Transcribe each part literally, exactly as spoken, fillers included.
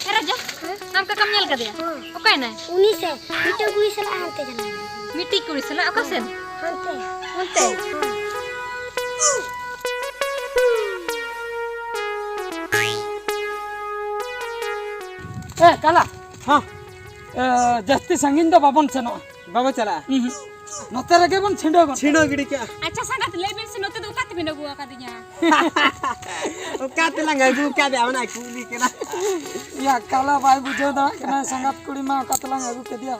ᱮ ᱨᱟᱡᱟ, ᱟᱢ ᱠᱟᱠᱟᱢ ᱧᱮᱞ ᱠᱟᱫᱮᱭᱟ? ᱦᱮᱸ᱾ ᱚᱠᱟᱭᱮᱱᱟᱭ? ᱩᱱᱤ ᱥᱮ ᱢᱤᱫᱴᱮᱱ ᱠᱩᱲᱤ ᱥᱟᱞᱟᱜ ᱦᱟᱱᱛᱮ ᱪᱟᱞᱟᱣ ᱮᱱᱟᱭ᱾ ᱢᱤᱫᱴᱤᱡ ᱠᱩᱲᱤ ᱥᱟᱞᱟᱜ? ᱚᱠᱟ ᱥᱮᱱ? ᱦᱟᱱᱛᱮ᱾ ᱚᱱᱛᱮ? ᱦᱮᱸ᱾ ᱮ, ᱠᱟᱞᱟ᱾ ᱦᱮᱸ᱾ ᱮ, ᱡᱟᱹᱥᱛᱤ ᱥᱟᱺᱜᱤᱧ ᱫᱚ ᱵᱟᱵᱚᱱ ᱥᱮᱱᱚᱜᱼᱟ᱾ ᱵᱟᱵᱚ ᱪᱟᱞᱟᱜᱼᱟ᱾ ᱩᱸᱦᱩᱸ᱾ ᱱᱚᱛᱮ ᱨᱮᱜᱮ ᱵᱚᱱ ᱪᱷᱤᱸᱰᱟᱹᱣ ᱜᱚᱫ ᱪᱷᱤᱸᱰᱟᱹᱣ ᱜᱤᱰᱤ ᱠᱟᱜᱼᱟ᱾ ᱟᱪᱪᱷᱟ ᱥᱟᱸᱜᱟᱛ, ᱞᱟᱹᱭ ᱵᱤᱱ ᱥᱮ, ᱱᱚᱛᱮ ᱫᱚ ᱚᱠᱟ ᱛᱮᱵᱤᱱ ᱟᱹᱜᱩ ᱟᱠᱟᱫᱤᱧᱟ? ᱚᱠᱟ ᱛᱮᱞᱟᱝ ᱟᱹᱜᱩ ᱠᱟᱫᱮᱭᱟ, ᱚᱱᱟ ᱠᱩᱞᱤ ᱠᱟᱱᱟ᱾ ᱭᱟ, ᱠᱟᱞᱟ ᱵᱟᱭ ᱵᱩᱡᱷᱟᱹᱣ ᱫᱟᱲᱮᱭᱟᱜ ᱠᱟᱱᱟ, ᱥᱟᱸᱜᱟᱛ ᱠᱩᱲᱤ ᱢᱟ ᱚᱠᱟ ᱛᱮᱞᱟᱝ ᱟᱹᱜᱩ ᱠᱮᱫᱮᱭᱟ᱾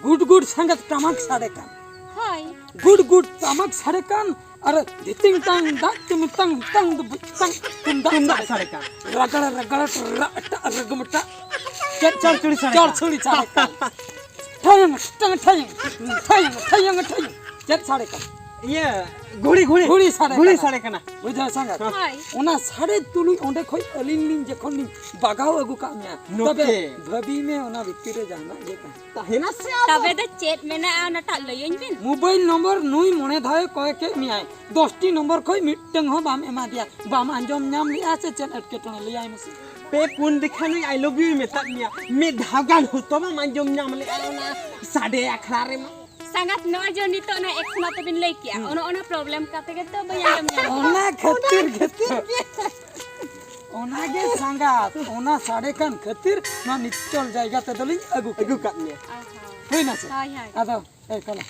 ᱜᱩᱰ ᱜᱩᱰ ᱥᱟᱸᱜᱟᱛ ᱴᱟᱢᱟᱠ ᱥᱟᱰᱮ ᱠᱟᱱ᱾ ᱦᱳᱭ᱾ ᱜᱩᱰ ᱜᱩᱰ ᱴᱟᱢᱟᱠ ᱥᱟᱰᱮ ᱠᱟᱱ, ᱟᱨ ᱫᱷᱤᱛᱤᱝ ᱴᱟᱝ ᱫᱟᱜ ᱛᱤᱢᱤ ᱛᱟᱝ ᱛᱟᱝ ᱫᱩ ᱵᱩᱡ ᱛᱟᱝ ᱛᱩᱢᱫᱟᱜ ᱛᱩᱢᱫᱟᱜ ᱥᱟᱰᱮ ᱠᱟᱱ᱾ ᱨᱟᱜᱟᱲ ᱨᱟᱜᱟᱲ ᱨᱟᱜ ᱴᱟᱜ ᱨᱟᱜᱽᱢ ᱴᱟᱜ᱾ ᱪᱮᱫ ᱪᱚᱲᱪᱩᱲᱤ ᱥᱟᱰᱮ ᱠᱟᱱ᱾ ᱪᱚᱲᱪᱩᱲᱤ ᱥᱟᱰᱮ ᱠᱟᱱ᱾ ᱴᱷᱟᱭᱟᱝ, ᱴᱟᱝ, ᱴᱷᱟᱭᱟᱝ, ᱴᱷᱟᱭᱟᱝ, ᱴᱷᱟᱭᱟᱝ, ᱴᱷᱟᱭᱟᱝ᱾ ᱪᱮᱫ ᱥᱟᱰᱮ ᱠᱟᱱᱟ? ᱤᱭᱟᱹ, ᱜᱷᱩᱲᱤ, ᱜᱷᱩᱲᱤ᱾ ᱜᱷᱩᱲᱤ ᱥᱟᱰᱮ ᱜᱷᱩᱲᱤ ᱠᱟᱱᱟ᱾ ᱥᱟᱰᱮ ᱠᱟᱱᱟ᱾ ᱵᱩᱡᱷᱟᱹᱣ ᱥᱟᱸᱜᱟᱛ? ᱦᱳᱭ᱾ ᱚᱱᱟ ᱥᱟᱰᱮ ᱛᱩᱞᱩᱡ ᱚᱸᱰᱮ ᱠᱷᱚᱡ ᱟᱹᱞᱤᱧ ᱞᱤᱧ ᱡᱚᱠᱷᱚᱱ ᱞᱤᱧ ᱵᱟᱜᱟᱣ ᱟᱹᱜᱩ ᱠᱟᱜ ᱢᱮᱭᱟ, ᱱᱚᱛᱮ᱾ ᱛᱚᱵᱮ ᱵᱷᱟᱹᱵᱤ ᱢᱮ ᱚᱱᱟ ᱵᱷᱤᱛᱤᱨ ᱨᱮ ᱡᱟᱦᱟᱱᱟᱜ ᱜᱮ ᱛᱟᱦᱮᱸ᱾ ᱛᱟᱦᱮᱱᱟ ᱥᱮ ᱟᱫᱚ᱾ ᱛᱚᱵᱮ ᱫᱚ ᱪᱮᱫ ᱢᱮᱱᱟᱜᱼᱟ ᱚᱱᱟᱴᱟᱜ ᱞᱟᱹᱭᱟᱹᱧ ᱵᱤᱱ? ᱢᱳᱵᱟᱭᱤᱞ ᱱᱚᱢᱵᱚᱨ ᱱᱩᱭ ᱢᱚᱬᱮ ᱫᱷᱟᱣᱮ ᱠᱚᱭ ᱠᱮᱫ ᱢᱮᱭᱟᱭ, ᱫᱚᱥᱴᱤ ᱱᱚᱢᱵᱚᱨ ᱠᱷᱚᱡ ᱢᱤᱫᱴᱟᱝ ᱦᱚᱸ ᱵᱟᱢ ᱮᱢᱟ ᱫᱮᱭᱟ᱾ ᱵᱟᱢ ᱟᱸᱡᱚᱢ ᱧᱟᱢ ᱞᱮᱜᱼᱟ ᱥᱮ ᱪᱮᱫ ᱮᱴᱠᱮᱴᱚᱬᱮ? ᱞᱟᱹᱭᱟᱭ ᱢᱮᱥᱮ᱾ ᱯᱮ ᱯᱩᱱ ᱫᱮᱠᱷᱟ ᱱᱩᱭ I love you ᱢᱮᱛᱟᱫ ᱢᱮᱭᱟ, ᱢᱤᱫ ᱫᱷᱟᱣ ᱜᱟᱱ ᱦᱚᱸᱛᱚ ᱵᱟᱢ ᱟᱸᱡᱚᱢ ᱧᱟᱢ ᱞᱮᱜᱼᱟ ᱚᱱᱟ ᱥᱟᱰᱮ ᱟᱠᱷᱲᱟ ᱨᱮᱢᱟ᱾ ᱥᱟᱸᱜᱟᱛ, ᱱᱚᱣᱟ ᱡᱮ ᱱᱤᱛᱚᱜ ᱚᱱᱟ ᱮᱠᱥ ᱢᱟ ᱛᱮᱵᱤᱱ ᱞᱟᱹᱭ ᱠᱮᱜᱼᱟ, ᱦᱩᱸ᱾ ᱚᱱᱟ, ᱚᱱᱟ ᱯᱨᱚᱵᱞᱮᱢ ᱠᱟᱛᱮ ᱜᱮ ᱛᱚ ᱵᱟᱹᱧ ᱟᱸᱡᱚᱢ ᱧᱟᱢ ᱚᱱᱟ ᱠᱷᱟᱹᱛᱤᱨ ᱜᱮ᱾ ᱚᱱᱟ ᱜᱮ ᱥᱟᱸᱜᱟᱛ, ᱚᱱᱟ ᱥᱟᱰᱮ ᱠᱟᱱ ᱠᱷᱟᱹᱛᱤᱨ ᱱᱚᱣᱟ ᱱᱤᱪᱚᱞ ᱡᱟᱭᱜᱟ ᱛᱮᱫᱚᱞᱤᱧ ᱟᱹᱜᱩ ᱠᱮᱫ ᱟᱹᱜᱩ ᱠᱟᱫ ᱢᱮᱭᱟ᱾ ᱚ ᱦᱚᱸ᱾ ᱦᱩᱭᱱᱟ ᱥᱮ? ᱦᱳᱭ, ᱦᱳᱭ᱾ ᱟᱫᱚ ᱮ ᱠᱟᱞᱟ᱾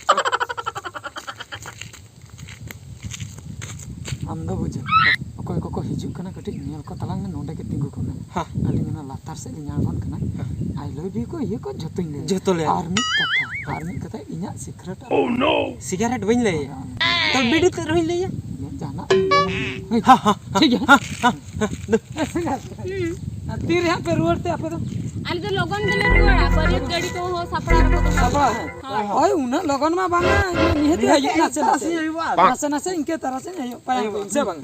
ᱟᱢ ᱫᱚ ᱵᱩᱡᱷᱟᱹᱣ᱾ ᱚᱠᱚᱭ ᱠᱚᱠᱚ ᱦᱤᱡᱩᱜ ᱠᱟᱱᱟ, ᱠᱟᱹᱴᱤᱡ ᱧᱮᱞ ᱠᱚ ᱛᱟᱞᱟᱝ ᱢᱮ, ᱱᱚᱸᱰᱮ ᱜᱮ ᱛᱤᱸᱜᱩ ᱠᱚᱜ ᱢᱮ᱾ ᱟᱹᱞᱤᱧ ᱚᱱᱟ ᱞᱟᱛᱟᱨ ᱥᱮᱫ ᱞᱤᱧ ᱟᱬᱜᱚᱱ ᱠᱟᱱᱟ᱾ I love you ᱠᱚ, ᱤᱭᱟᱹ ᱠᱚ, ᱡᱷᱚᱛᱚᱧ ᱞᱟᱹᱭᱟ᱾ ᱡᱷᱚᱛᱚ ᱞᱟᱹᱭᱟ᱾ ᱟᱨ ᱢᱤᱫ ᱠᱟᱛᱷᱟ, ᱟᱨ ᱢᱤᱫ ᱠᱟᱛᱷᱟ, ᱤᱧᱟᱹᱜ secret ᱟᱞᱚ ᱥᱤᱜᱟᱨᱮᱴ ᱵᱟᱹᱧ ᱞᱟᱹᱭᱟ᱾ ᱛᱚ ᱵᱤᱲᱤ ᱛᱮ ᱨᱮᱦᱚᱸᱧ ᱞᱟᱹᱭᱟ᱾ ᱡᱟᱦᱟᱱᱟᱜ ᱴᱷᱤᱠ ᱜᱮᱭᱟ᱾ ᱟᱨ ᱛᱤᱨᱮ ᱦᱟᱸᱜ ᱯᱮ ᱨᱩᱣᱟᱹᱲ ᱛᱮ ᱟᱯᱮ ᱫᱚ? ᱟᱞᱮ ᱫᱚ ᱞᱚᱜᱚᱱ ᱜᱮᱞᱮ ᱨᱩᱣᱟᱹᱲᱟ᱾ ᱵᱟᱹᱨᱭᱟᱹᱛ ᱜᱟᱹᱰᱤ ᱠᱚᱦᱚᱸ ᱥᱟᱯᱲᱟᱣ ᱨᱮᱠᱚ ᱫᱚᱦᱚ ᱥᱟᱯᱲᱟᱣ, ᱦᱮᱸ᱾ ᱦᱳᱭ᱾ ᱦᱳᱭ, ᱩᱱᱟᱹᱜ ᱞᱚᱜᱚᱱ ᱢᱟ ᱵᱟᱝᱟ, ᱱᱤᱦᱟᱹᱛ ᱱᱤᱦᱟᱹᱛ ᱦᱤᱡᱩᱜ ᱱᱟᱥᱮ ᱱᱟᱥᱮ᱾ ᱛᱟᱨᱟᱥᱤᱧ ᱦᱩᱭᱩᱜᱼᱟ᱾ ᱱᱟᱥᱮ ᱱᱟᱥᱮ ᱤᱱᱠᱟᱹ ᱛᱟᱨᱟᱥᱤᱧ ᱦᱩᱭᱩᱜ ᱯᱟᱭᱟ, ᱦᱩᱭᱩᱜᱼᱟ᱾ ᱥᱮ ᱵᱟᱝ?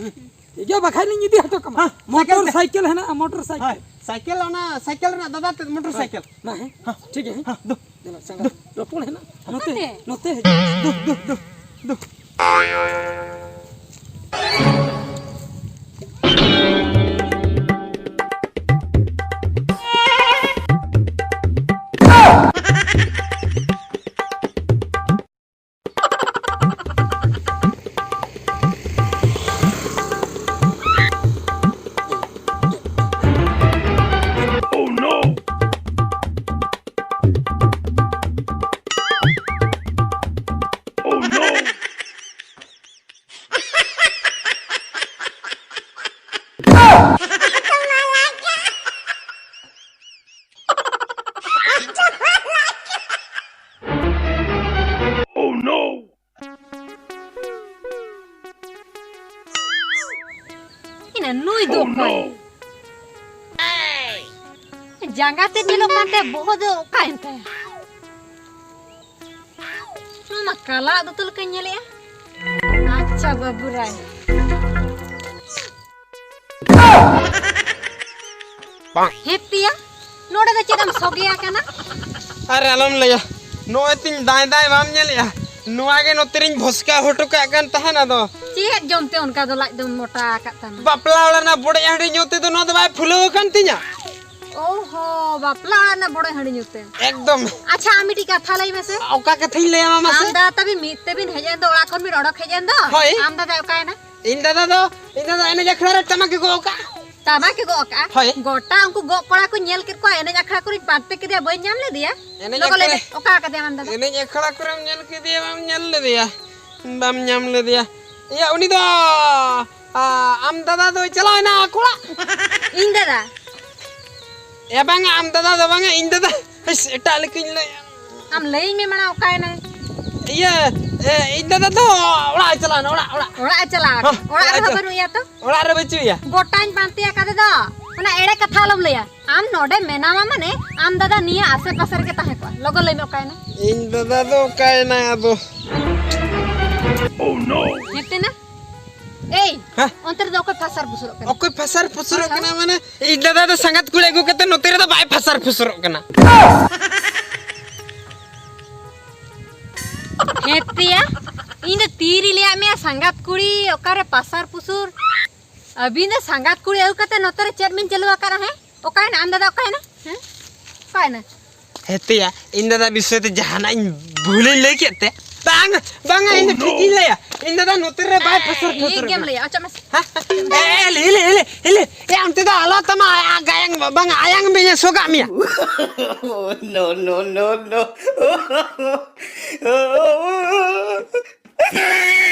ᱴᱷᱤᱠ ᱜᱮᱭᱟ, ᱵᱟᱠᱷᱟᱡ ᱞᱤᱧ ᱤᱫᱤ ᱦᱚᱴᱚ ᱠᱟᱢᱟ᱾ ᱦᱮᱸ, ᱢᱚᱴᱚᱨ ᱥᱟᱭᱠᱮᱞ ᱥᱟᱭᱠᱮᱞ ᱛᱮ᱾ ᱦᱮᱱᱟᱜᱼᱟ, ᱢᱚᱴᱚᱨ ᱥᱟᱭᱠᱮᱞ᱾ ᱦᱳᱭ, ᱥᱟᱭᱠᱮᱞ, ᱚᱱᱟ ᱥᱟᱭᱠᱮᱞ ᱨᱮᱱᱟᱜ ᱫᱟᱫᱟ ᱛᱮᱫ ᱢᱚᱴᱚᱨ ᱥᱟᱭᱠᱮᱞ᱾ ᱢᱟ, ᱦᱮᱸ, ᱦᱮᱸ, ᱴᱷᱤᱠ ᱜᱮᱭᱟ, ᱦᱮᱸ᱾ ᱦᱮᱸ, ᱫᱩ᱾ ᱫᱮᱞᱟ, ᱥᱟᱸᱜᱟ᱾ ᱫᱩ᱾ ᱨᱚᱯᱚᱲ ᱦᱮᱱᱟᱜ᱾ ᱱᱚᱛᱮ, ᱚᱠᱟᱛᱮ? ᱱᱚᱛᱮ ᱦᱤᱡᱩᱜ᱾ ᱫᱩ, ᱫᱩ, ᱫᱩ, ᱫᱩ᱾ Oh no! Oh no! Oh no! ᱤᱱᱟ ᱱᱩᱭ ᱫᱚ ᱚᱠᱚᱭ? ᱡᱟᱸᱜᱟ ᱛᱮ ᱧᱮᱞᱚᱜ ᱠᱟᱱ ᱛᱟᱭᱟ, ᱵᱚᱦᱚᱜ ᱫᱚ ᱚᱠᱟᱭᱮᱱ ᱛᱟᱭᱟ? ᱱᱚᱣᱟ ᱢᱟ ᱠᱟᱞᱟ ᱫᱚᱛᱚ ᱞᱮᱠᱟᱧ ᱧᱮᱞᱮᱜᱼᱟ᱾ ᱟᱪᱪᱷᱟ, ᱵᱟᱹᱵᱩ ᱨᱟᱭ᱾ ᱦᱮᱸ ᱯᱤᱭᱟ, ᱱᱚᱰᱮ ᱫᱚ ᱪᱮᱫ ᱮᱢ ᱥᱚᱜᱮ ᱟᱠᱟᱱᱟ? ᱟᱨ ᱟᱞᱚᱢ ᱞᱟᱹᱭᱟ, ᱱᱚᱜᱼᱚᱭ ᱛᱤᱧ ᱫᱟᱭ ᱫᱟᱭ ᱵᱟᱢ ᱧᱮᱞᱮᱜᱼᱟ? ᱱᱚᱣᱟ ᱜᱮ ᱱᱚᱛᱮ ᱨᱤᱧ ᱵᱷᱚᱥᱠᱟ ᱦᱚᱴᱚ ᱠᱟᱜ ᱠᱟᱱ ᱛᱟᱦᱮᱱ᱾ ᱟᱫᱚ ᱪᱮᱫ ᱡᱚᱢ ᱛᱮ ᱚᱱᱠᱟ ᱫᱚ ᱞᱟᱡ ᱫᱚᱢ ᱢᱚᱴᱟ ᱟᱠᱟᱫ ᱛᱟᱢᱟ? ᱵᱟᱯᱞᱟ ᱚᱲᱟᱜ ᱨᱮᱱᱟᱜ ᱵᱚᱰᱮᱡ ᱦᱟᱺᱰᱤ ᱧᱩ ᱛᱮᱫᱚ ᱱᱚᱣᱟ ᱫᱚ ᱵᱟᱭ ᱯᱷᱩᱞᱟᱹᱣ ᱟᱠᱟᱱ ᱛᱤᱧᱟ᱾ ᱳᱦᱳ, ᱵᱟᱯᱞᱟ ᱚᱲᱟᱜ ᱨᱮᱱᱟᱜ ᱵᱚᱰᱮᱡ ᱦᱟᱺᱰᱤ ᱧᱩ ᱛᱮ? ᱮᱠᱫᱚᱢ᱾ ᱟᱪᱪᱷᱟ, ᱟᱢ ᱢᱤᱫᱴᱤᱡ ᱠᱟᱛᱷᱟ ᱞᱟᱹᱭ ᱢᱮᱥᱮ᱾ ᱚᱠᱟ ᱠᱟᱛᱷᱟᱧ ᱞᱟᱹᱭᱟᱢᱟ ᱢᱟᱥᱮ? ᱟᱢ ᱫᱟᱫᱟ ᱛᱟᱵᱤᱱ ᱢᱤᱫ ᱛᱮᱵᱤᱱ ᱦᱮᱡ ᱮᱱ ᱫᱚ, ᱚᱲᱟᱜ ᱠᱷᱚᱱ ᱵᱤᱱ ᱚᱰᱚᱠ ᱦᱮᱡ ᱮᱱ ᱫᱚ᱾ ᱦᱳᱭ᱾ ᱟᱢ ᱫᱟᱫᱟᱭ ᱚᱠᱟᱭᱮᱱᱟ? ᱤᱧ ᱫᱟᱫᱟ ᱫᱚ, ᱤᱧ ᱫᱟᱫᱟ ᱮᱱᱮᱡ ᱟᱠᱷᱲᱟ ᱨᱮ ᱴᱟᱢᱟᱠ ᱮ ᱜᱚᱜ ᱟᱠᱟᱫ᱾ ᱴᱟᱢᱟᱠ ᱮ ᱜᱚᱜ ᱟᱠᱟᱫᱼᱟ? ᱦᱳᱭ᱾ ᱜᱚᱴᱟ ᱩᱱᱠᱩ ᱜᱚᱜ ᱠᱚᱲᱟ ᱠᱚᱧ ᱧᱮᱞ ᱠᱮᱫ ᱠᱚᱣᱟ, ᱮᱱᱮᱡ ᱟᱠᱷᱲᱟ ᱠᱚᱨᱮᱧ ᱯᱟᱱᱛᱮ ᱠᱮᱫᱮᱭᱟ, ᱵᱟᱹᱧ ᱧᱟᱢ ᱞᱮᱫᱮᱭᱟ᱾ ᱮᱱᱮᱡ ᱞᱚᱜᱚ ᱟᱠᱷᱲᱟ ᱞᱮ-, ᱨᱮ᱾ ᱚᱠᱟ ᱟᱠᱟᱫᱮᱭᱟ ᱟᱢ ᱫᱟᱫᱟ? ᱮᱱᱮᱡ ᱟᱠᱷᱲᱟ ᱠᱚᱨᱮᱢ ᱧᱮᱞ ᱠᱮᱫᱮᱭᱟ, ᱵᱟᱢ ᱧᱮᱞ ᱞᱮᱫᱮᱭᱟ? ᱵᱟᱢ ᱧᱟᱢ ᱞᱮᱫᱮᱭᱟ᱾ ᱤᱭᱟᱹ, ᱩᱱᱤ ᱫᱚ, ᱟ, ᱟᱢ ᱫᱟᱫᱟ ᱫᱚᱭ ᱪᱟᱞᱟᱣ ᱮᱱᱟ ᱟᱠᱚ ᱚᱲᱟᱜ᱾ ᱤᱧ ᱫᱟᱫᱟ? ᱮ ᱵᱟᱝᱟ, ᱟᱢ ᱫᱟᱫᱟ ᱫᱚ ᱵᱟᱝᱟ, ᱤᱧ ᱫᱟᱫᱟ᱾ ᱦᱟᱹᱥ, ᱮᱴᱟᱜ ᱞᱮᱠᱟᱧ ᱞᱟᱹᱭ᱾ ᱟᱢ ᱞᱟᱹᱭᱟᱹᱧ ᱢᱮ ᱢᱟᱲᱟᱝ, ᱚᱠᱟᱭᱮᱱᱟᱭ? ᱤᱭᱟᱹ, ᱮ, ᱤᱧ ᱫᱟᱫᱟ ᱫᱚ ᱚᱲᱟᱜ ᱮ ᱪᱟᱞᱟᱣᱱᱟ, ᱚᱲᱟᱜ, ᱚᱲᱟᱜ᱾ ᱚᱲᱟᱜ ᱮ ᱪᱟᱞᱟᱣ ᱟᱠᱟᱱᱟ? ᱦᱚᱸ, ᱚᱲᱟᱜ ᱚᱲᱟᱜ ᱨᱮ ᱨᱮᱦᱚᱸ ᱪᱟ-, ᱵᱟᱹᱱᱩᱜ ᱮᱭᱟ ᱛᱚ? ᱚᱲᱟᱜ ᱨᱮ ᱵᱟᱹᱪᱩᱜ ᱮᱭᱟ᱾ ᱜᱚᱴᱟᱧ ᱯᱟᱱᱛᱮ ᱟᱠᱟᱫᱮ ᱫᱚ᱾ ᱚᱱᱟ ᱮᱲᱮ ᱠᱟᱛᱷᱟ ᱟᱞᱚᱢ ᱞᱟᱹᱭᱟ᱾ ᱟᱢ ᱱᱚᱰᱮ ᱢᱮᱱᱟᱢᱟ ᱢᱟᱱᱮ ᱟᱢ ᱫᱟᱫᱟ ᱱᱤᱭᱟᱹ ᱟᱥᱮ ᱯᱟᱥᱮ ᱨᱮᱜᱮ ᱛᱟᱦᱮᱸ ᱠᱚᱜᱼᱟ᱾ ᱞᱚᱜᱚᱱ ᱞᱟᱹᱭ ᱢᱮ, ᱚᱠᱟᱭᱮᱱᱟ? ᱤᱧ ᱫᱟᱫᱟ ᱫᱚ ᱚᱠᱟᱭᱮᱱᱟᱭ ᱟᱫᱚ? ᱧᱮᱞᱛᱮᱱᱟ? ᱮᱭ, ᱦᱮᱸ? ᱚᱱᱛᱮ ᱨᱮᱫᱚ ᱚᱠᱚᱭ ᱯᱷᱟᱥᱟᱨ ᱯᱷᱩᱥᱩᱨᱚᱜ ᱠᱟᱱᱟ? ᱚᱠᱚᱭ ᱯᱷᱟᱥᱟᱨ ᱯᱷᱩᱥᱩᱨᱚᱜ ᱦᱳᱭ, ᱠᱟᱱᱟ ᱦᱳᱭ᱾ ᱢᱟᱱᱮ? ᱤᱧ ᱫᱟᱫᱟ ᱫᱚ ᱥᱟᱸᱜᱟᱛ ᱠᱩᱲᱤ ᱟᱹᱜᱩ ᱠᱟᱛᱮ ᱱᱚᱛᱮ ᱨᱮᱫᱚ ᱵᱟᱭ ᱯᱷᱟᱥᱟᱨ ᱯᱷᱩᱥᱩᱨᱚᱜ ᱠᱟᱱᱟ᱾ ᱦᱮᱸ ᱛᱮᱭᱟ, ᱤᱧ ᱫᱚ ᱛᱤᱨᱤᱧ ᱞᱟᱹᱭᱟᱫ ᱢᱮᱭᱟ ᱥᱟᱸᱜᱟᱛ ᱠᱩᱲᱤ ᱚᱠᱟᱨᱮ ᱯᱟᱥᱟᱨ ᱯᱩᱥᱩᱨ? ᱟᱹᱵᱤᱱ ᱫᱚ ᱥᱟᱸᱜᱟᱛ ᱠᱩᱲᱤ ᱟᱹᱜᱩ ᱠᱟᱛᱮ ᱱᱚᱛᱮ ᱨᱮ ᱪᱮᱫ ᱵᱤᱱ ᱪᱟᱹᱞᱩ ᱟᱠᱟᱫᱼᱟ? ᱦᱮᱸ, ᱚᱠᱟᱭᱮᱱᱟ ᱟᱢ ᱫᱟᱫᱟ? ᱚᱠᱟᱭᱮᱱᱟ? ᱦᱮᱸ, ᱚᱠᱟᱭᱮᱱᱟ? ᱦᱮᱸ ᱛᱮᱭᱟ, ᱤᱧ ᱫᱟᱫᱟ ᱵᱤᱥᱚᱭ ᱛᱮ ᱡᱟᱦᱟᱱᱟᱜ ᱤᱧ ᱵᱷᱩᱞᱤᱧ ᱞᱟᱹᱭ ᱠᱮᱫ ᱛᱮ? ᱵᱟᱝ, ᱵᱟᱝᱟ, ᱤᱧ ᱫᱚ ᱴᱷᱤᱠ ᱤᱧ ᱞᱟᱹᱭᱟ᱾ ᱤᱧ ᱫᱟᱫᱟ ᱱᱚᱛᱮ ᱨᱮ ᱵᱟᱭ ᱯᱷᱟᱥᱟᱨ ᱤᱧ ᱯᱷᱩᱥᱩᱨ ᱜᱮᱢ ᱠᱟᱱᱟ᱾ ᱞᱟᱹᱭᱟ, ᱚᱪᱚᱜ ᱢᱮᱥᱮ᱾ ᱦᱮᱸ? ᱮ, ᱮ, ᱦᱤᱞᱤ, ᱦᱤᱞᱤ, ᱦᱤᱞᱤ᱾ ᱮ, ᱚᱱᱛᱮ ᱫᱚ ᱟᱞᱚ ᱛᱟᱢᱟ, ᱟ-, ᱟ-, ᱜᱟᱭᱟᱝ ᱵᱟ-, ᱵᱟᱝᱟ, ᱟᱭᱟᱝ ᱵᱮᱧᱮ ᱥᱚᱜᱟᱜ ᱢᱮᱭᱟ᱾ No, no, no, no.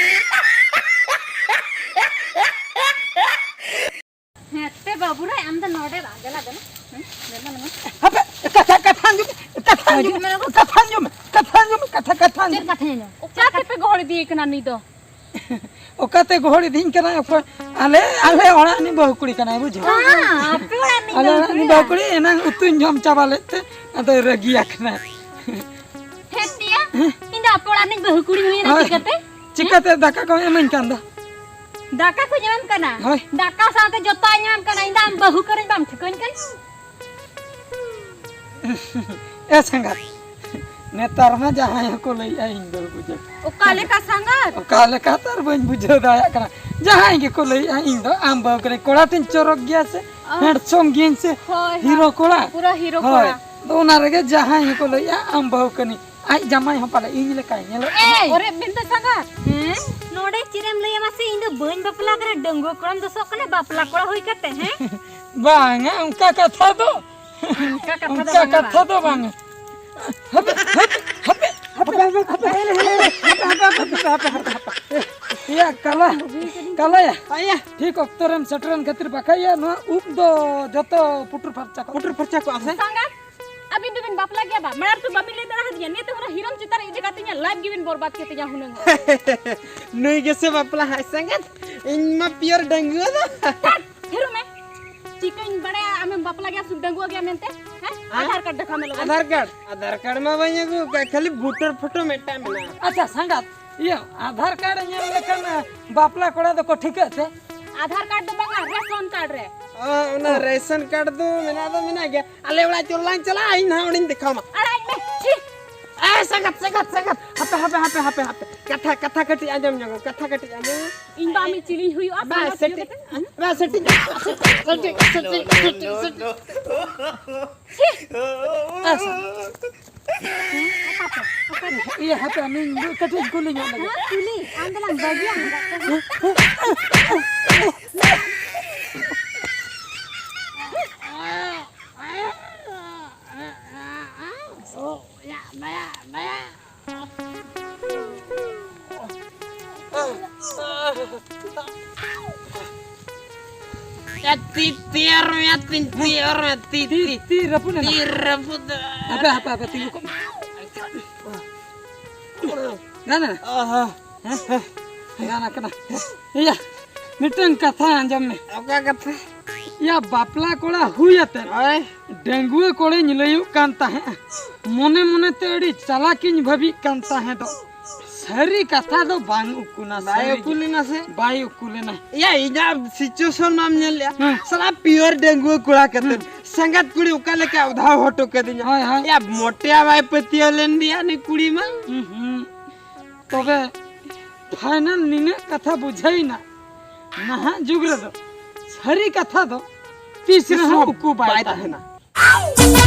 ᱦᱮᱸ, ᱛᱮ ᱵᱟᱹᱵᱩ ᱨᱮ, ᱟᱢ ᱫᱚ ᱱᱚᱰᱮ ᱵᱟᱝ, ᱫᱮᱞᱟ, ᱫᱮᱞᱟ᱾ ᱦᱮᱸ, ᱫᱮᱞᱟ, ᱫᱮᱞᱟ᱾ ᱦᱟᱯᱮ, ᱠᱟᱛᱷᱟ, ᱠᱟᱛᱷᱟ ᱟᱸᱡᱚᱢ ᱢᱮ, ᱠᱟᱛᱷᱟ ᱟᱸᱡᱚᱢ ᱢᱮ, ᱦᱤᱡᱩᱜ ᱢᱮ, ᱞᱚᱜᱚᱱ᱾ ᱠᱟᱛᱷᱟ ᱟᱸᱡᱚᱢ ᱢᱮ, ᱠᱟᱛᱷᱟ ᱟᱸᱡᱚᱢ ᱢᱮ, ᱠᱟᱛᱷᱟ, ᱠᱟᱛᱷᱟ ᱟᱸᱡᱚᱢ ᱪᱮᱫ ᱢᱮ᱾ ᱠᱟᱛᱷᱟᱧ ᱟᱸᱡᱚᱢ? ᱚᱠᱟ ᱛᱮᱯᱮ ᱜᱚᱦᱚᱲ ᱤᱫᱤᱭᱮ ᱠᱟᱱᱟ ᱱᱩᱭ ᱫᱚ? ᱚᱠᱟᱛᱮ ᱜᱚᱦᱚᱲ ᱤᱫᱤᱧ ᱠᱟᱱᱟᱭ ᱚᱠᱚᱭ? ᱟᱞᱮ, ᱟᱞᱮ ᱚᱲᱟᱜ ᱨᱤᱱᱤᱡ ᱵᱟᱹᱦᱩ ᱠᱩᱲᱤ ᱠᱟᱱᱟᱭ, ᱵᱩᱡᱷᱟᱹᱣ? ᱦᱮᱸ, ᱟᱯᱮ ᱚᱲᱟᱜ ᱨᱤᱱᱤᱡ ᱟᱞᱮ ᱵᱟᱹᱦᱩ ᱚᱲᱟᱜ ᱨᱤᱱᱤᱡ ᱠᱩᱲᱤ? ᱵᱟᱹᱦᱩ ᱠᱩᱲᱤ ᱮᱱᱟᱝ ᱩᱛᱩᱧ ᱡᱚᱢ ᱪᱟᱵᱟ ᱞᱮᱫ ᱛᱮ ᱟᱫᱚᱭ ᱨᱟᱹᱜᱤ ᱟᱠᱟᱱᱟᱭ᱾ ᱦᱮᱸ ᱛᱮᱭᱟ, ᱤᱧ ᱫᱚ ᱟᱯᱮ ᱚᱲᱟᱜ ᱨᱤᱱᱤᱡ ᱵᱟᱹᱦᱩ ᱠᱩᱲᱤ ᱦᱩᱭᱮᱱᱟ ᱦᱳᱭ᱾ ᱪᱤᱠᱟᱹᱛᱮ? ᱪᱤᱠᱟᱹᱛᱮ ᱫᱟᱠᱟ ᱠᱚᱢ ᱮᱢᱟᱹᱧ ᱠᱟᱱ ᱫᱚ? ᱫᱟᱠᱟ ᱠᱚᱧ ᱮᱢᱟᱢ ᱠᱟᱱᱟ? ᱦᱳᱭ᱾ ᱫᱟᱠᱟ ᱥᱟᱶᱛᱮ ᱡᱚᱛᱚᱣᱟᱜ ᱤᱧ ᱮᱢᱟᱢ ᱠᱟᱱᱟ, ᱤᱧ ᱫᱚ ᱟᱢ ᱵᱟᱹᱦᱩ ᱠᱟᱹᱱᱟᱹᱧ ᱵᱟᱢ ᱴᱷᱤᱠᱟᱹᱧ ᱠᱟᱱᱟ? ᱮ ᱥᱟᱸᱜᱟᱛ, ᱱᱮᱛᱟᱨ ᱢᱟ ᱡᱟᱦᱟᱸᱭ ᱦᱚᱸᱠᱚ ᱞᱟᱹᱭᱮᱜᱼᱟ ᱤᱧ ᱵᱟᱹᱦᱩ ᱵᱩᱡᱷᱟᱹᱣ᱾ ᱚᱠᱟ ᱞᱮᱠᱟ ᱥᱟᱸᱜᱟᱛ? ᱚᱠᱟ ᱞᱮᱠᱟ ᱛᱚ ᱟᱨ ᱵᱟᱹᱧ ᱵᱩᱡᱷᱟᱹᱣ ᱫᱟᱲᱮᱭᱟᱜ ᱠᱟᱱᱟ᱾ ᱡᱟᱦᱟᱸᱭ ᱜᱮᱠᱚ ᱞᱟᱹᱭᱮᱜᱼᱟ ᱤᱧ ᱫᱚ ᱟᱢ ᱵᱟᱹᱦᱩ ᱠᱟᱹᱱᱟᱹᱧ, ᱠᱚᱲᱟ ᱛᱤᱧ ᱪᱚᱨᱚᱠ ᱜᱮᱭᱟ ᱥᱮ, ᱚ᱾ Handsome ᱜᱤᱭᱟᱹᱧ ᱥᱮ, ᱦᱳᱭ, ᱦᱳᱭ᱾ Hero ᱠᱚᱲᱟ᱾ ᱯᱩᱨᱟᱹ hero ᱦᱳᱭ᱾ ᱠᱚᱲᱟ᱾ ᱟᱫᱚ ᱚᱱᱟ ᱨᱮᱜᱮ ᱡᱟᱦᱟᱸᱭ ᱦᱚᱸᱠᱚ ᱞᱟᱹᱭᱮᱜᱼᱟ ᱟᱢ ᱵᱟᱹᱦᱩ ᱠᱟᱹᱱᱟᱹᱧ, ᱟᱡ ᱡᱟᱢᱟᱭ ᱦᱚᱸ ᱯᱟᱞᱮ ᱤᱧ ᱞᱮᱠᱟᱭ ᱧᱮᱞᱚᱜ ᱠᱟᱱᱟ᱾ ᱮᱭ! ᱚᱨᱮ ᱢᱮᱱᱫᱟ ᱥᱟᱸᱜᱟᱛ᱾ ᱦᱮᱸ? ᱱᱚᱰᱮ ᱪᱮᱫ ᱮᱢ ᱞᱟᱹᱭᱟ ᱢᱟᱥᱮ, ᱤᱧ ᱫᱚ ᱵᱟᱹᱧ ᱵᱟᱯᱞᱟ ᱠᱟᱱᱟ, ᱰᱟᱺᱜᱩᱣᱟᱹ ᱠᱚᱲᱟᱢ ᱫᱚᱥᱚᱜ ᱠᱟᱱᱟ ᱵᱟᱯᱞᱟ ᱠᱚᱲᱟ ᱦᱩᱭ ᱠᱟᱛᱮ, ᱦᱮᱸ? ᱵᱟᱝᱟ, ᱚᱱᱠᱟ ᱠᱟᱛᱷᱟ ᱫᱚ, ᱚᱱᱠᱟ ᱠᱟᱛᱷᱟ ᱫᱚ ᱚᱱᱠᱟ ᱵᱟᱝᱟ ᱠᱟᱛᱷᱟ ᱵᱟᱝ᱾ ᱫᱚ ᱵᱟᱝᱟ᱾ ᱦᱟᱯᱮ, ᱦᱟᱯᱮ, ᱦᱟᱯᱮ, ᱦᱟᱯᱮ, ᱦᱟᱯᱮ, ᱦᱟᱯᱮ, ᱦᱟᱯᱮ, ᱦᱟᱯᱮ, ᱦᱟᱯᱮ, ᱦᱟᱯᱮ, ᱦᱟᱯᱮ, ᱦᱟᱯᱮ, ᱦᱟᱯᱮ᱾ ᱤᱭᱟ ᱠᱟᱞᱟ, ᱠᱟᱞᱟᱭᱟ᱾ ᱟᱭᱟ, ᱴᱷᱤᱠ ᱚᱠᱛᱚ ᱨᱮᱢ ᱥᱮᱴᱮᱨᱮᱱ ᱠᱷᱟᱹᱛᱤᱨ, ᱵᱟᱠᱷᱟᱡ ᱭᱟ ᱱᱚᱣᱟ ᱩᱵ ᱫᱚ ᱡᱚᱛᱚ ᱯᱩᱴᱩᱨ ᱯᱷᱟᱨᱪᱟ ᱠᱚᱜᱼᱟ᱾ ᱯᱩᱴᱩᱨ ᱯᱷᱟᱨᱪᱟ ᱠᱚᱜᱼᱟ ᱥᱮ? ᱥᱟᱸᱜᱟᱛ, ᱟᱹᱵᱤᱱ ᱫᱚᱵᱤᱱ ᱵᱟᱯᱞᱟ ᱜᱮᱭᱟ ᱵᱟ? ᱢᱟᱲᱟᱝ ᱛᱚ ᱵᱟᱹᱵᱤᱱ ᱞᱟᱹᱭ ᱫᱟᱲᱮ ᱦᱟᱹᱫᱤᱧᱟ᱾ ᱱᱤᱭᱟᱹ ᱛᱮ ᱦᱚᱲ ᱦᱤᱨᱳᱢ ᱪᱮᱛᱟᱱ ᱨᱮ ᱤᱫᱤ ᱠᱟᱛᱮ ᱤᱧᱟᱹᱜ life ᱜᱮᱵᱤᱱ ᱵᱚᱨᱵᱟᱫ ᱠᱮᱫ ᱛᱤᱧᱟ ᱦᱩᱱᱟᱹᱝ᱾ ᱱᱩᱭ ᱜᱮᱥᱮ ᱵᱟᱯᱞᱟ ᱦᱟᱸᱜ ᱥᱟᱸᱜᱟᱛ? ᱤᱧ ᱢᱟ pure ᱰᱟᱺᱜᱩᱣᱟᱹ ᱫᱚ᱾ ᱛᱷᱟᱴ, ᱛᱷᱤᱨᱚᱜ ᱢᱮ᱾ ᱪᱤᱠᱟᱹᱧ ᱵᱟᱲᱟᱭᱟ ᱟᱢᱮᱢ ᱵᱟᱯᱞᱟ ᱜᱮᱭᱟ ᱥᱮ ᱰᱟᱺᱜᱩᱣᱟᱹ ᱜᱮᱭᱟ ᱢᱮᱱᱛᱮ? ᱦᱮᱸ? ᱦᱮᱸ? ᱟᱫᱷᱟᱨ ᱠᱟᱨᱰ ᱫᱮᱠᱷᱟᱣ ᱢᱮ ᱞᱚᱜᱚᱱ᱾ ᱟᱫᱷᱟᱨ ᱠᱟᱨᱰ? ᱟᱫᱷᱟᱨ ᱠᱟᱨᱰ ᱢᱟ ᱵᱟᱹᱧ ᱟᱹᱜᱩ ᱟᱠᱟᱫ, ᱠᱷᱟᱹᱞᱤ ᱵᱷᱳᱴᱟᱨ ᱯᱷᱳᱴᱳ ᱢᱤᱫᱴᱟᱝ ᱢᱮᱱᱟᱜᱼᱟ᱾ ᱟᱪᱪᱷᱟ ᱥᱟᱸᱜᱟᱛ, ᱤᱭᱟᱹ ᱟᱫᱷᱟᱨ ᱠᱟᱨᱰ ᱧᱮᱞ ᱞᱮᱠᱷᱟᱱ, ᱮ, ᱵᱟᱯᱞᱟ ᱠᱚᱲᱟ ᱫᱚᱠᱚ ᱴᱷᱤᱠᱟᱹᱜ ᱛᱮ? ᱟᱫᱷᱟᱨ ᱠᱟᱨᱰ ᱫᱚ ᱵᱟᱝᱟ, ᱨᱮᱥᱚᱱ ᱠᱟᱨᱰ ᱨᱮ᱾ ᱚ, ᱚᱱᱟ ᱚ᱾ ᱨᱮᱥᱚᱱ ᱠᱟᱨᱰ ᱫᱚ ᱢᱮᱱᱟᱜ ᱫᱚ ᱢᱮᱱᱟᱜ ᱜᱮᱭᱟ᱾ ᱟᱞᱮ ᱚᱲᱟᱜ ᱪᱚᱞ ᱞᱟᱝ ᱪᱟᱞᱟᱜᱼᱟ, ᱤᱧ ᱱᱟᱦᱟᱜ ᱚᱸᱰᱮᱧ ᱫᱮᱠᱷᱟᱣ ᱟᱢᱟ᱾ ᱟᱲᱟᱜ ᱢᱮ, ᱪᱷᱤ! ᱮ, ᱥᱟᱸᱜᱟᱛ, ᱥᱟᱸᱜᱟᱛ, ᱥᱟᱸᱜᱟᱛ, ᱦᱟᱯᱮ, ᱦᱟᱯᱮ, ᱦᱟᱯᱮ, ᱦᱟᱯᱮ, ᱦᱟᱯᱮ᱾ ᱠᱟᱛᱷᱟ, ᱠᱟᱛᱷᱟ ᱠᱟᱹᱴᱤᱡ ᱟᱸᱡᱚᱢ ᱧᱚᱜ ᱢᱮ, ᱠᱟᱛᱷᱟ ᱠᱟᱹᱴᱤᱡ ᱟᱸᱡᱚᱢ ᱢᱮ᱾ ᱤᱧ ᱫᱚ ᱟᱢᱤᱡ ᱪᱤᱞᱤᱧ ᱦᱩᱭᱩᱜᱼᱟ? ᱵᱟ, ᱥᱟᱸᱜᱟᱛ ᱥᱮᱴᱤ-, ᱦᱩᱭ ᱠᱟᱛᱮ? ᱵᱟ, ᱥᱮᱴᱤ-, ᱥᱮᱴᱤ-, ᱥᱮᱴᱤ-, ᱥᱮᱴᱤ-, ᱪᱷᱤ! ᱟᱪᱪᱷᱟ᱾ ᱦᱮᱸ? ᱚᱠᱟᱛᱮ? ᱚᱠᱟᱛᱮ? ᱤᱭᱟᱹ, ᱦᱟᱯᱮ, ᱟᱹᱞᱤᱧ ᱫᱚ ᱠᱟᱹᱴᱤᱡ ᱠᱩᱞᱤ ᱧᱚᱜ ᱞᱮᱜᱮ᱾ ᱦᱮᱸ, ᱠᱩᱞᱤ? ᱟᱢ ᱫᱚᱞᱟᱝ ᱵᱟᱹᱜᱤᱭᱟᱢ ᱠᱟᱛᱮ᱾ ᱭᱟ, ᱛᱤ, ᱛᱤ ᱟᱨ ᱢᱮᱭᱟ, ᱛᱤ, ᱛᱤ ᱟᱨ ᱢᱮᱭᱟ, ᱛᱤ, ᱛᱤ, ᱛᱤ᱾ ᱛᱤ ᱨᱟᱹᱯᱩᱫ ᱮᱱᱟ᱾ ᱛᱤ ᱨᱟᱹᱯᱩᱫ᱾ ᱦᱟᱯᱮ, ᱦᱟᱯᱮ, ᱦᱟᱯᱮ, ᱛᱤᱸᱜᱩ ᱠᱚᱜ ᱢᱮ᱾ ᱜᱟᱱ ᱮᱱᱟ? ᱟᱦᱟ᱾ ᱦᱮᱸ? ᱜᱟᱱ ᱟᱠᱟᱱᱟ᱾ ᱤᱭᱟ, ᱢᱤᱫᱴᱟᱝ ᱠᱟᱛᱷᱟ ᱟᱸᱡᱚᱢ ᱢᱮ᱾ ᱚᱠᱟ ᱠᱟᱛᱷᱟ? ᱭᱟ, ᱵᱟᱯᱞᱟ ᱠᱚᱲᱟ ᱦᱩᱭ ᱟᱛᱮ ᱦᱳᱭ᱾ ᱰᱟᱺᱜᱩᱣᱟᱹ ᱠᱚᱲᱟᱧ ᱞᱟᱹᱭᱚᱜ ᱠᱟᱱ ᱛᱟᱦᱮᱸᱫ᱾ ᱢᱚᱱᱮ ᱢᱚᱱᱮ ᱛᱮ ᱟᱹᱰᱤ ᱪᱟᱞᱟᱠᱤᱧ ᱵᱷᱟᱹᱵᱤᱜ ᱠᱟᱱ ᱛᱟᱦᱮᱸᱫᱚᱜ᱾ ᱥᱟᱹᱨᱤ ᱠᱟᱛᱷᱟ ᱫᱚ ᱵᱟᱝ ᱩᱠᱩᱱᱟ, ᱵᱟᱭ ᱥᱟᱹᱨᱤ ᱩᱠᱩ ᱜᱮ᱾ ᱞᱮᱱᱟ ᱥᱮ? ᱵᱟᱭ ᱩᱠᱩ ᱞᱮᱱᱟ᱾ ᱭᱟ, ᱤᱧᱟᱹᱜ situation ᱢᱟᱢ ᱧᱮᱞ ᱞᱮᱜᱼᱟ᱾ ᱦᱮᱸ᱾ ᱥᱟᱞᱟ pure ᱰᱟᱺᱜᱩᱣᱟᱹ ᱠᱚᱲᱟ ᱠᱟᱛᱮ ᱦᱮᱸ᱾ ᱥᱟᱸᱜᱟᱛ ᱠᱩᱲᱤ ᱚᱠᱟ ᱞᱮᱠᱟ ᱩᱫᱷᱟᱣ ᱦᱚᱴᱚ ᱠᱟᱹᱫᱤᱧᱟ᱾ ᱦᱳᱭ, ᱦᱳᱭ᱾ ᱭᱟ, ᱢᱚᱴᱮᱭᱟ ᱵᱟᱭ ᱯᱟᱹᱛᱭᱟᱹᱣ ᱞᱮᱱ ᱫᱤᱭᱟ ᱱᱩᱭ ᱠᱩᱲᱤ ᱢᱟ᱾ ᱦᱩᱸ, ᱦᱩᱸ᱾ ᱛᱚᱵᱮ final ᱱᱤᱱᱟᱹᱜ ᱠᱟᱛᱷᱟ ᱵᱩᱡᱷᱟᱹᱣᱮᱱᱟ, ᱱᱟᱦᱟᱜ ᱡᱩᱜᱽ ᱨᱮᱫᱚ ᱥᱟᱹᱨᱤ ᱠᱟᱛᱷᱟ ᱫᱚ ᱛᱤᱥ ᱨᱮᱦᱚᱸ ᱛᱤᱥ ᱦᱚᱸ ᱩᱠᱩ ᱵᱟᱭ ᱵᱟᱭ ᱛᱟᱦᱮᱱᱟ᱾ ᱛᱟᱦᱮᱱᱟ᱾